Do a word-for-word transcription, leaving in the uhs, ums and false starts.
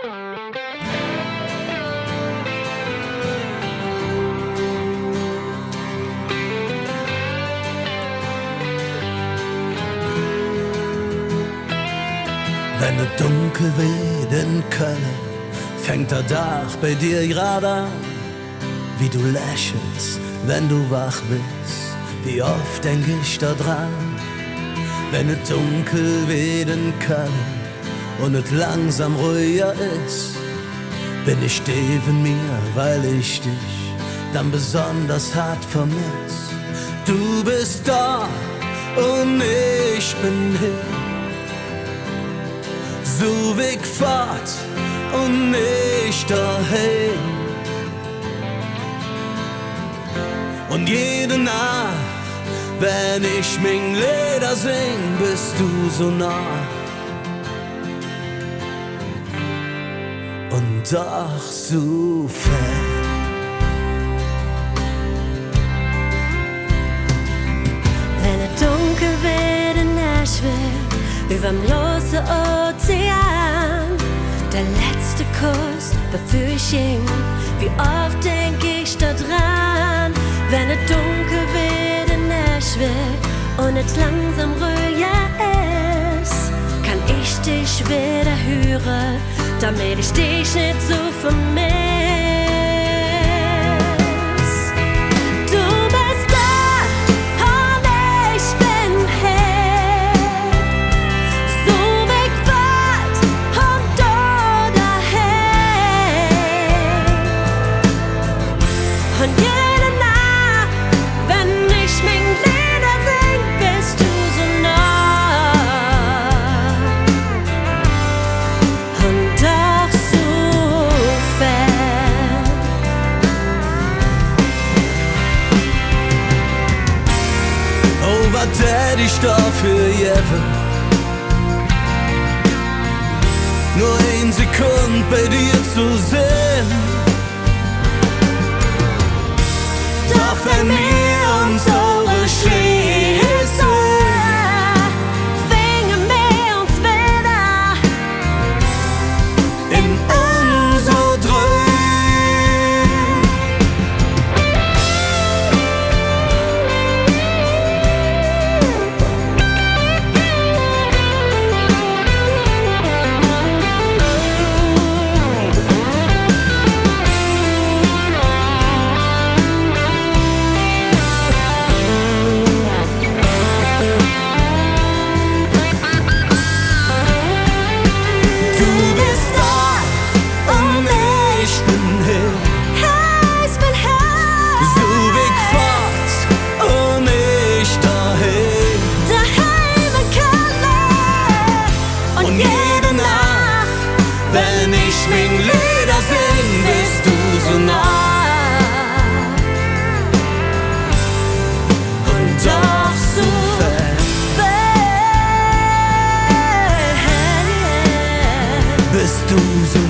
Wann et dunkel weed en Kölle, fängk der Dag bei dir grad aan. Wie do lächels, wann do wach bes, wie off denk ich do dran. Wann et dunkel weed en Kölle un et langsam ruhiger es, ben ich deef en mir, weil ich dich dann besonders hatt vermess. Do bes do un ich ben hee, su wigg fott un nit doheim. Un jede Naach, wann ich ming Leeder sing, bes do su noh un doch su fern. Wann et dunkel weed en Nashville, üvverm große Ozean, der letzte Kuss, bevör ich ging, wie off denk ich do dran. Wann et dunkel weed en Nashville un et langsam ruhiger es, kann ich dich widder hüre, domet ich dich nit su vermess. Do bes do un ich ben hee, su wigg fott un do doheim. Un jede Naach, wann ich ming Leeder sing, bes do su noh un doch su fern. Oh, wat dät ich doför gevve, nor ein Sekund bei dir zo sin. Doch wann mer uns Auge schleeße, finge mer uns widder en unse Dröm. Do bes do un ich ben hee. Hee, ich ben hee. Su wigg fott un ich doheim. Doheim en Kölle. Un jede Naach, wann ich ming Leeder sing, bes do su noh un doch su fern. Bes do su